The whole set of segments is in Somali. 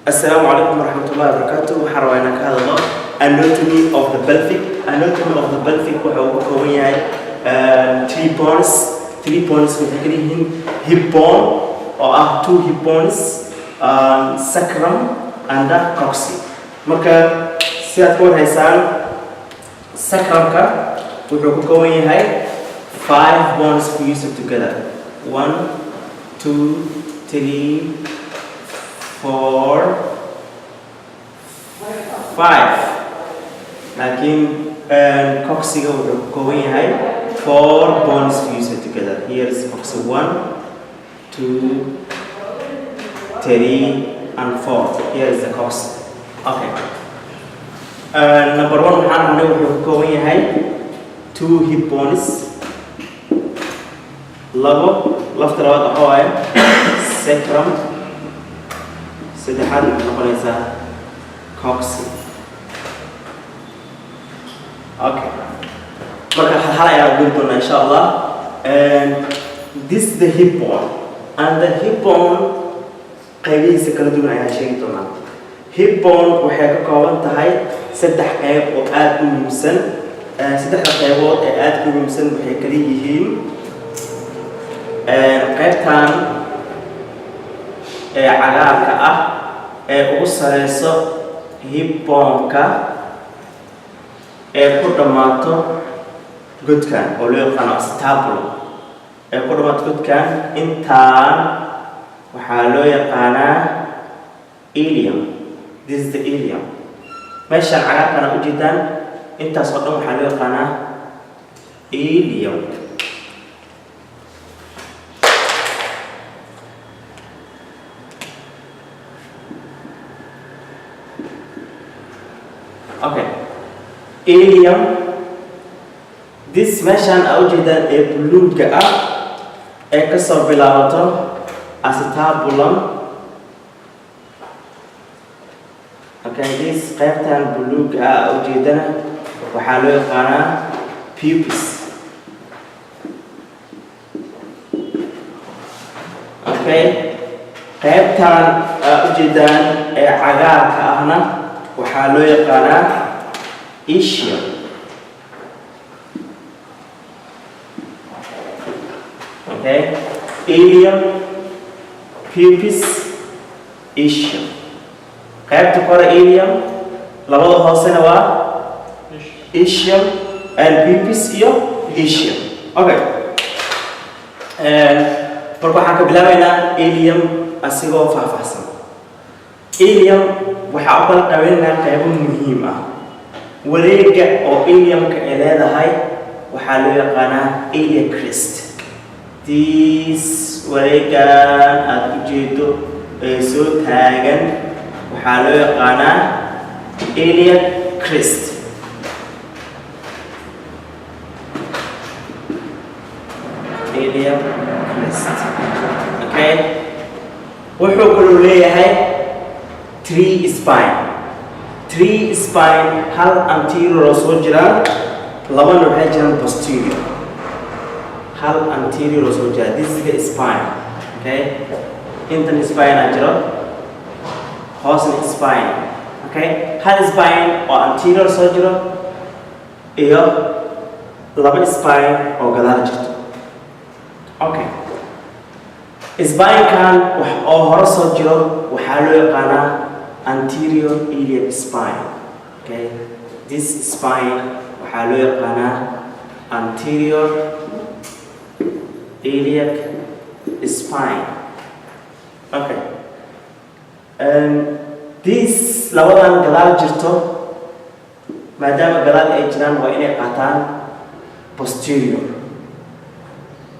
Assalaamu calaykum waraxmatullahi wabarakaatu. Waxaan rabaa inaan ka hadlo anatomy of the pelvic. Anatomy of the pelvic waxa uu ka kooban yahay three bones. Three bones waxay kala yihiin hip bone oo ah two hip bones, sacrum and coccyx. Marka sidaad ka warhaysaan, sacrumka wuxuu ka kooban yahay five bones fused together: one, two, three, four, five. Laakiin coccyxga wuxuu ka kooban yahay four bones fused together. Here is coccyx: one, two, three and four. Here is the coccyx. Okay, number one waxaan dhahnay wuxuu ka kooban yahay two hip bones. Labo, lafta labaad waxa waaye sacrum, saddexaad waxay noqonaysaa coccyx. Okay, marka hal hal ayaa geli doonaa, insha Allah. And this is the hip bone, and the hip bone qaybihiisa kala duwan ayaan sheegi doonaa. Hip bone waxay ka kooban tahay saddex qayb oo aada u muhiimsan. Saddexda qaybood ee aada u muhiimsan waxay kala yihiin qaybtan ee cagaarka ah ee ugu sareyso hip bone-ka ee ku dhammaato godkan oo loo yaqaano acetabulum, ee ku dhammaato godkan. Intaan waxaa loo yaqaanaa ilium. This is the ilium. Meeshaan cagaarkana ujeedaan, intaas oo dhan waxaa loo yaqaanaa ilium. Okay, ilium. This meeshaan aa ujeedaan ee buluugga ah ee kasoo bilaabato acetabulum, okay, this qaybtan buluugga ah aa ujeedana waxaa loo yaqaanaa pubis. Okay, qaybtan aa ujeedaan ee cagaarka ahna waxaa loo yaqaanaa ischium. Okay, ilium, pubis, ischium. Qaybta kore ilium, labada hoosena waa ischium and pubis iyo ischium. Okay, marka waxaan ka bilaabaynaa ilium asigoo faahfaahsan. Ilium waxaa u kala qaybinaynaa qaybo muhiim ah. Wareega oo iliumka ay leedahay waxaa loo yaqaanaa iliac crest. This wareegan aada u jeedo ee soo taagan waxaa loo yaqaanaa iliac crest. Iliac crest, okay. Wuxuu kaluu leeyahay three spine. Three spine, hal anterior oo soo jiraan, labana waxay jiraan posterior. Hal anterior oo soo jira. This is the spine. Okay, intan spine aa jiro, hoosna spine. Okay, hal spine oo anterior soo jiro iyo laba spine oo gadaal jirto. Okay, spinekan wax oo hore soo jiro waxaa loo yaqaanaa anterior iliac spine. Okay, this spine waxaa loo yaqaanaa anterior iliac spine. Okay, and this labadan gadaal jirto, maadaama gadaal ay jiraan, waa inay qaataan posterior.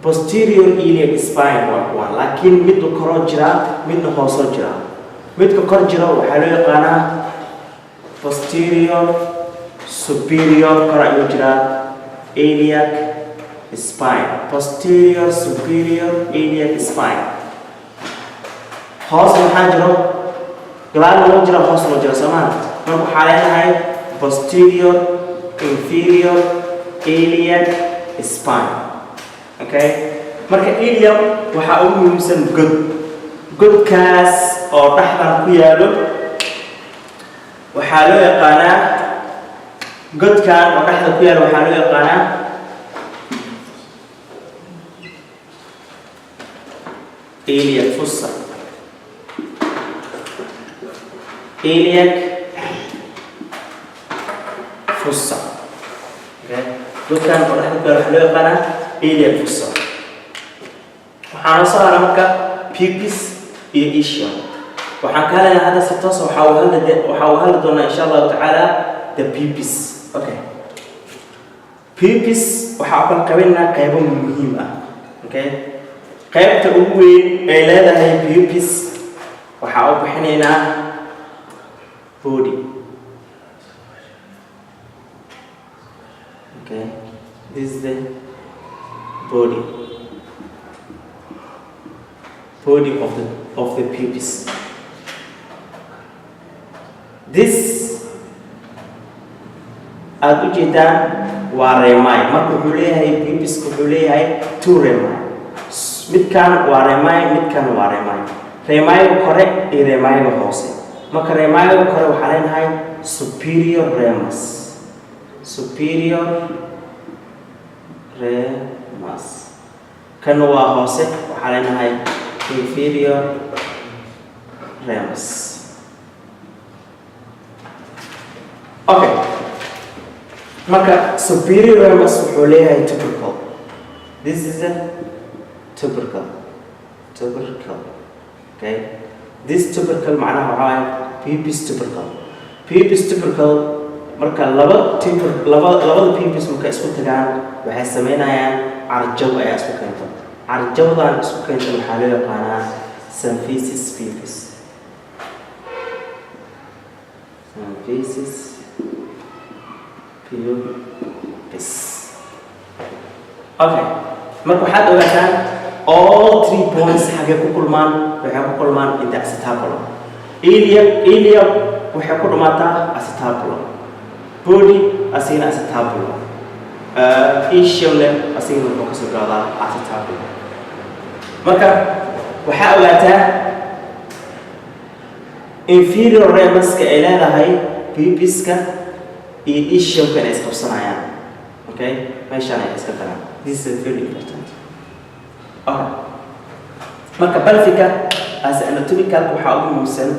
Posterior iliac spine waa kuwan, laakiin midna koroo jiraa, midna hoosoo jiraa. Midka kor jiro waxaa loo yaqaanaa posterior superior. Kor ayuu jiraa iliac spine, posterior superior iliac spine. Hoos maxaa jiro? Gadaalna loo jira, hoos loo jira, soomaa? Marka waxaa leenahay posterior inferior iliac spine. Okay, marka ilium waxaa ugu muhiimsan god, godkaas oo dhexdan ku yaalo. Waxaa loo yaqaanaa godkan oo dhexda ku yaal, waxaa loo yaqaanaa iliac fossa, iliac fossa. Okay, godkan oo dhexda ku yaal waxaa loo yaqaanaa iliac fossa. Waxaana soo hara marka pubis iyo ischium. Waxaan ka hadlaynaa hadda si toos, waxa uu hadli doonaa, insha Allahu tacaala, the pubis. Okay, pubis waxaa u kala qaybinaynaa qaybo muhiim ah. Okay, qaybta ugu weyn ay leedahay pubis waxaa u bixinaynaa body. Okay, this is the body of the pubis. This aada u jeedaan waa rami. Marka wuxuu leeyahay, pubiska wuxuu leeyahay two rami. Midkan waa rami, midkan waa rami. Ramiga kore iyo ramiga hoose. Marka ramiga kore waxaa leenahay superior ramus, superior ramus. Kan waa hoose, waxaa leenahay inferior ramus. Okay, marka superior ramus wuxuu leeyahay tubercle. This is a tubercle, tubercle. Okay, this tubercle macnaha waxaa waaye pubis tubercle, pubis tubercle. Marka laba tuber laba labada pubis marka isku tagaan, waxay sameynayaan carjaw ayaa isku keento. Carjawdan isku keento waxaa loo yaqaanaa symphysis pubis, symphysis pubis. Okay, marka waxaad ogaataan all three points xagee ku kulmaan? Waxay ku kulmaan in the acetabulum. Ilium, ilium waxay ku dhamaataa acetabulum, body asigana acetabulum, ischiumne asigana wuxuu kasoo bilowdaa acetabulum. Marka waxaa ogaataa inferior ramuska ay leedahay pubiska iyo ischiumka inay isqabsanayaan. Okay, meeshaan ay iska galaan. This is very important. Okay, marka pelvica as anatomical waxaa ugu muhiimsan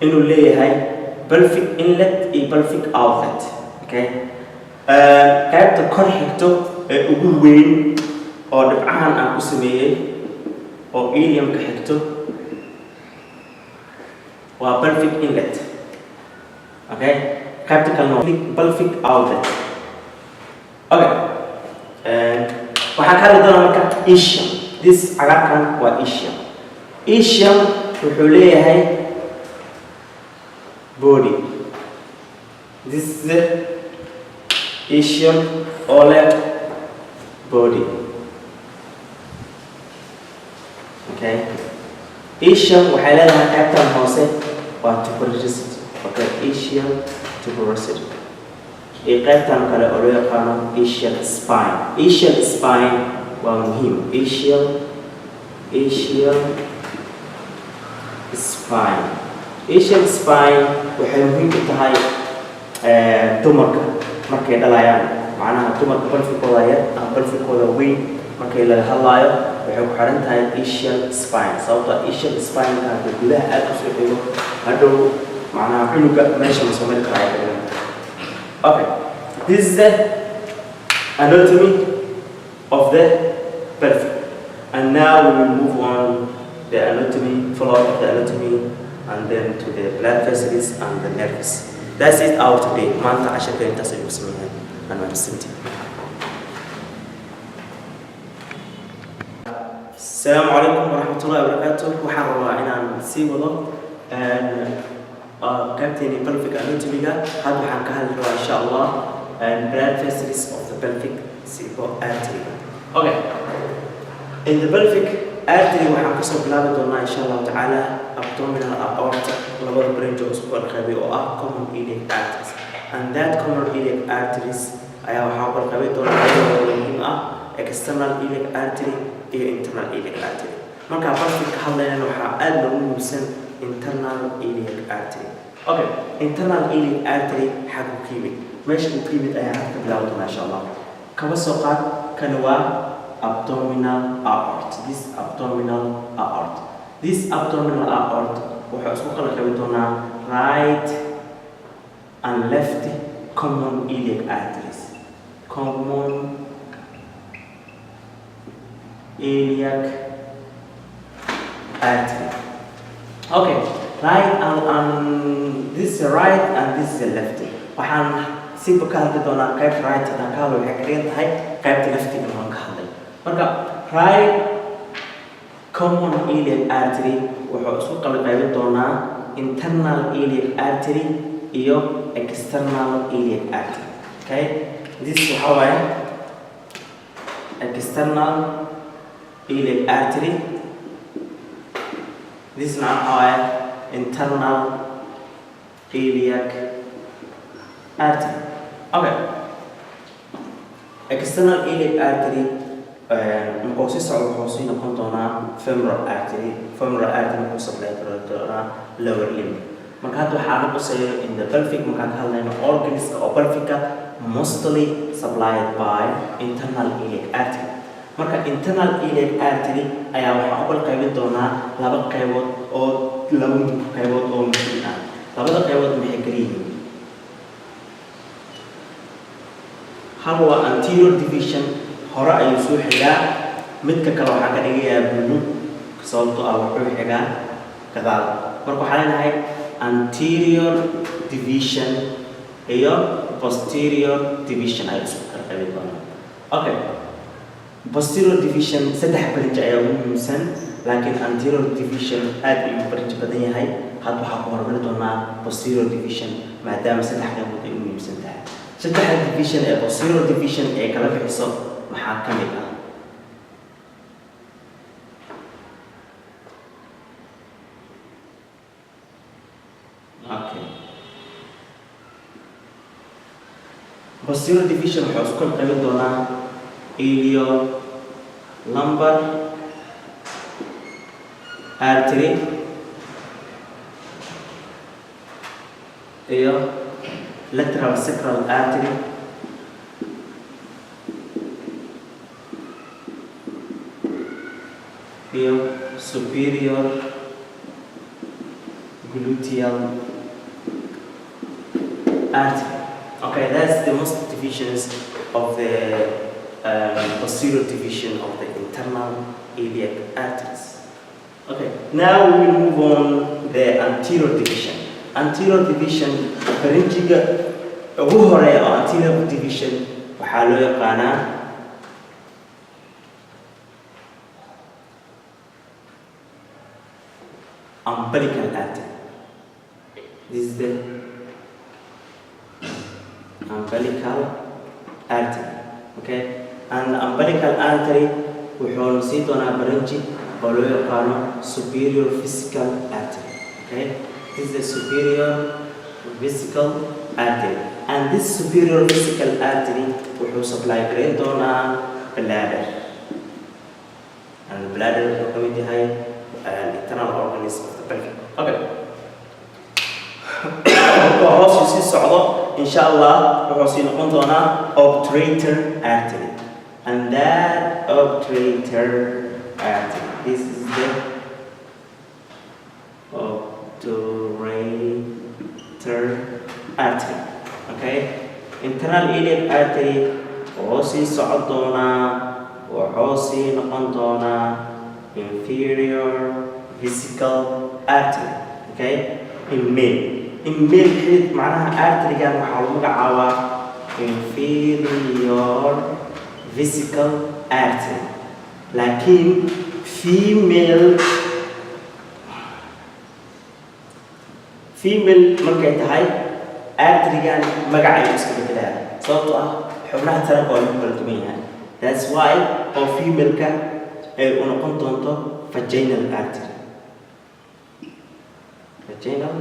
inuu leeyahay pelvic inlet iyo pelvic outlet. Okay, qaybta kor xigto ee ugu weyn oo dhibcahan aan ku sameeyey oo iliumka xigto waa pelvic inlet. Okay, qaybta kalena waa pelvic outlet. Okay, waxaan ka hadli doonaa marka ischium. This cagaarkan waa ischium. Ischium wuxuu leeyahay body. This is the ischium oo leh body. Okay, ischium waxay leedahay qaybtan hoose waa tuberosity. Okay, ischial tuberosity iyo qaybtan kale oo loo yaqaano ischial spine. Ischial spine waa muhiim. Ischial spine, ischial spine waxay muhiim u tahay dumarka markay dhalayaan. Macnaha dumarka pelvikooda yar ama pelvikooda weyn markay laga hadlaayo, waxay ku xiran tahay ischial spine, sababtoo ischial spine hadduu gudaha aad usoo xigo, hadhow macnaha cunuga meesha ma soo mari karaayo. Okay, this is the anatomy of the pelvic, and now we will move on the anatomy, follow up the anatomy, and then to the blood vessels and the nerves. That's it our today. Maanta casharka intaas ayuu ku sameeyay. Aan mahadsantihiin. Asalaamu calaykum waraxmatullahi wabarakaatu. Waxaan rabaa inaan sii wado qaybteeni pelvic anatomy-ga. Hadda waxaan ka hadli rabaa, insha Allah, blood vessels of the pelvic sibo artery. Okay, in the pelvic artery waxaan kasoo bilaabi doonaa, insha Allahu tacaala, abdominal aorta labada branch oo isku kala qaybay oo ah common iliac arteries, and that common iliac arteries ayaa waxaa u kala qaybay doonaa labadooda muhiim ah, external iliac artery iyo internal iliac artery. Markaa pelvic ka hadlaynana, waxaa aada loogu muhiimsan Internal iliac artery. Okay, internal iliac artery xaguu ka yimid? Meesha uu ka yimid ayaa halka bilaabi doonaa, insha Allah. Kaba soo qaad kani waa abdominal aorta. This abdominal aorta, this abdominal aorta wuxuu isku kala qabi doonaa right and left common iliac arteries. Common iliac artery. Okay, right and this is right and this is the left. Waxaan siba ka hadli doonaa qaybta right. Haddaan ka hadlo, waxay ka dhigan tahay qaybta leftiga waan ka hadlay. Marka right common iliac artery wuxuu isku kala qaybin doonaa internal iliac artery iyo external iliac artery. Okay, this waxa waaye external iliac artery, this na waxa waaye internal iliac artery. Okay, external iliac artery markuu sii socdo wuxuu sii noqon doonaa femoral artery. Femoral artery wuxuu supply garan doonaa lower limb. Marka hadda waxaa na quseeyo in the pelvic, markaan ka hadlayno organska oo pelvica, mostly supplied by internal iliac artery. Marka internal iliac artery ayaa waxaa u kala qaybin doonaa laba qaybood oo laba qaybood oo muhiim ah. Labada qaybood maxay kala yihiin? Hal waa anterior division, hore ayuu soo xigaa. Midka kale waxaa ka dhigayaa buluug, sababtoo ah wuxuu xigaa gadaal. Marka waxaa leenahay anterior division iyo posterior division ayuu isku kala qaybin doonaa. Okay, posterior division saddex branch ayaa ugu muhiimsan, laakiin anterior division aad ayuu branch badan yahay. Hadda waxaa ku horumari doonaa posterior division, maadaama saddex qaybood ay u muhiimsan tahay. Saddexda division ee posterior division ee kala bixiso maxaa ka mid ah? Okay, posterior division waxaa isku kala qaybin doonaa ilio lumbar artery iyo lateral sacral artery iyo superior gluteal artery. Okay, that's the most divisions of the posterior division of the internal iliac arteries. Okay, now we will move on the anterior division. Anterior division, branchiga ugu horeeya oo anterior division waxaa loo yaqaanaa umbilical artery. This is the umbilical artery. Okay, and umbilical artery wuxuuna sii doonaa branch oo loo yaqaano superior vesical artery. Okay, this is the superior vesical artery, and this superior vesical artery wuxuu supply gareyn doonaa bladder, and bladder wuxuu ka mid yahay internal organs of the pelvic. Okay, markuu hoos uu sii socdo, insha Allah, wuxuu sii noqon doonaa obturator artery, and that obturator artery, this is the obturator artery. Okay, internal iliac artery wuxuu sii socon doonaa, wuxuu sii noqon doonaa inferior vesical artery. Okay, in male, in male xidid macnaha arterygan waxaa lagu magacaabaa inferior vesical artery, laakiin female markay tahay arterygan magac ayuu iska bedelaya, sababtoo ah xubnaha taranka waa lagu kala duwan yahay. That's why oo female-ka ay u noqon doonto vaginal artery. Vaginal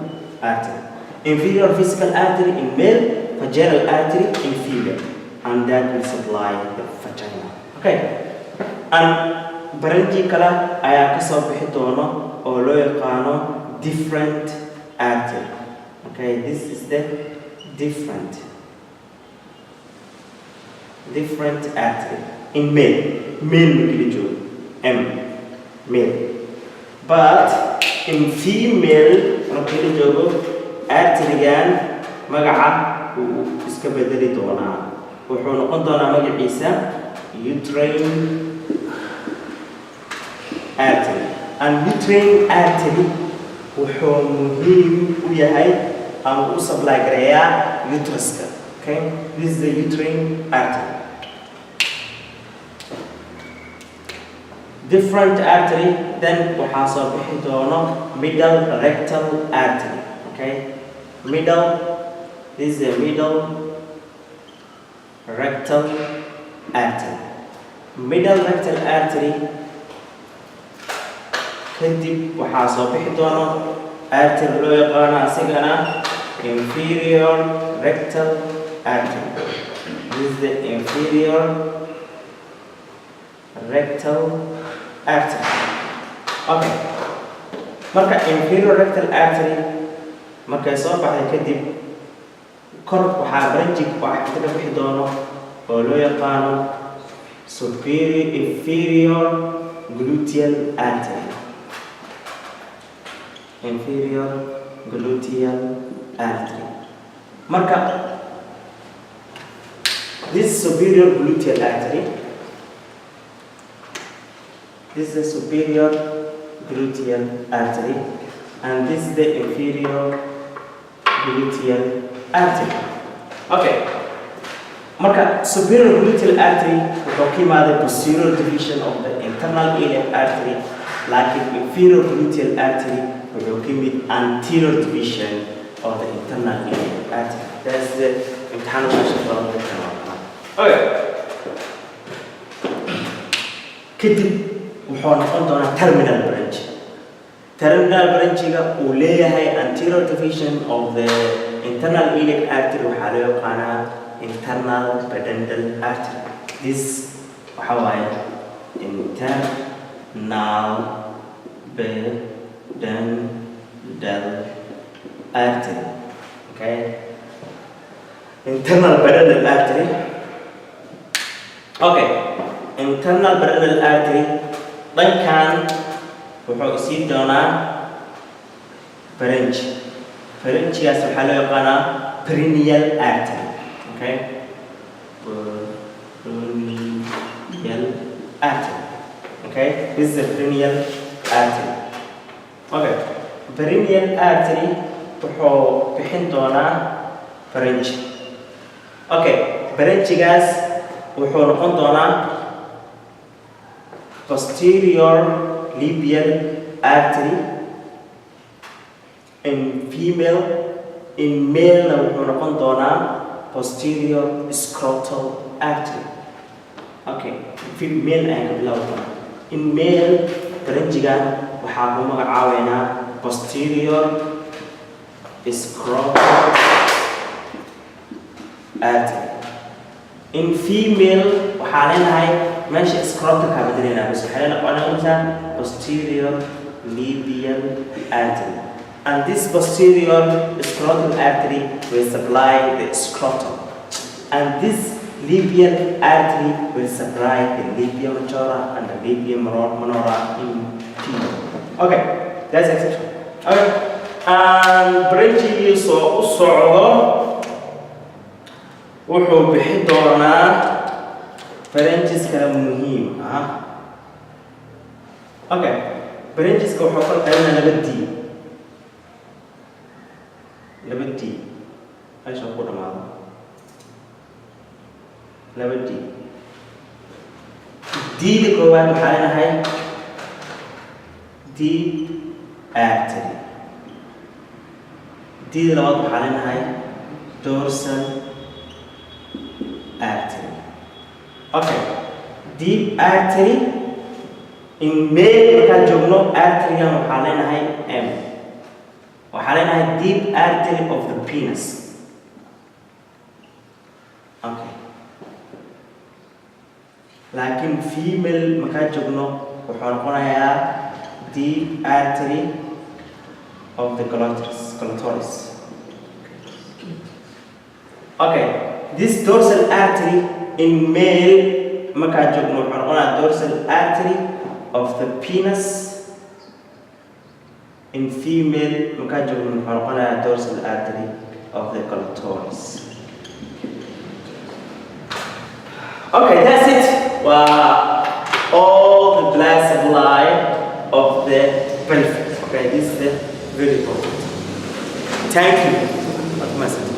artery, inferior vesical artery in male, vaginal artery in female, and that will supply the vagina. Okay, and branchi kale ayaa kasoo bixi doono oo loo yaqaano Different artery. Okay, this is the different artery in male. Male markii la joogo, M male, but in female markii la joogo, arterygan magaca wuu iska bedeli doonaa. Wuxuu noqon doonaa magaciisa uterine artery. And uterine artery wuxuu muhiim u yahay ama u supply gareeyaa uteruska. Okay, this is the uterine artery. Different artery. Then waxaa soo bixi doono middle rectal artery. Okay, middle, this is a middle rectal artery. Middle rectal artery kadib waxaa soo bixi doono artery loo yaqaano asigana inferior rectal artery. This is the inferior rectal artery. Okay, marka inferior rectal artery markay soo baxday kadib, kor waxaa branchig wax inta ka bixi doono oo loo yaqaano superior inferior gluteal artery. Inferior gluteal artery. Marka this superior gluteal artery, this is the superior gluteal artery and this is the inferior gluteal artery. Okay, marka superior gluteal artery wuxuu ka imaaday posterior division of the internal iliac artery, laakiin inferior gluteal artery wuxuu ka yimid anterior division of the internal iliac artery. That's the imtixaan meesha badan. Okay, kadib wuxuu noqon doonaa terminal branch. Terminal branchiga uu leeyahay anterior division of the internal iliac artery waxaa loo yaqaanaa internal pudendal artery. This waxa waaye internal pudendal artery. Okay, internal pudendal artery. Okay, internal pudendal artery dhankan wuxuu isii doonaa branch. Branchigaas waxaa loo yaqaanaa perineal artery. Okay, perineal artery. Okay, this is the perineal artery. Okay, perineal artery wuxuu bixin doonaa branch. Okay, branchigaas wuxuu noqon doonaa posterior labial artery in female. In male-na wuxuu noqon doonaa posterior scrotal artery. Okay, male ayaan ka bilaabi doonaa. In male, branchigan waxaa ku magacaabeynaa posterior scrotal artery. In female waxaa leenahay meesha scrotal kaa bedelaynaa bas, waxay noqonaysaa posterior labial artery. And this posterior scrotal artery will supply the scrotum, and this labial artery will supply the labia majora and the labia minora in female. Okay, that's exception. Okay, and branchigii soo u socdo wuxuu bixi doonaa branches kale muhiim ah. Okay, brancheska wuxuu kala qaybinaa laba D, laba D meesha ku dhamaado, laba D. D-da koowaad waxaa leenahay deep artery. D-da labaad waxaa leenahay dorsal artery. Okay, deep artery in male markaan joogno, arterygan waxaa leenahay M, waxaa leenahay deep artery of the penis. Okay, laakiin female markaan joogno, wuxuu noqonayaa deep artery of the clitoris. Okay, this dorsal artery in male markaa joogno wuxuu noqonayaa dorsal artery of the penis. In female markaa joogno wuxuu noqonayaa dorsal artery of the clitoris. Okay, that's it. Wow, all the blood supply of the pelvis. Okay, this is the very important. Thank you. Waad mahadsantahay.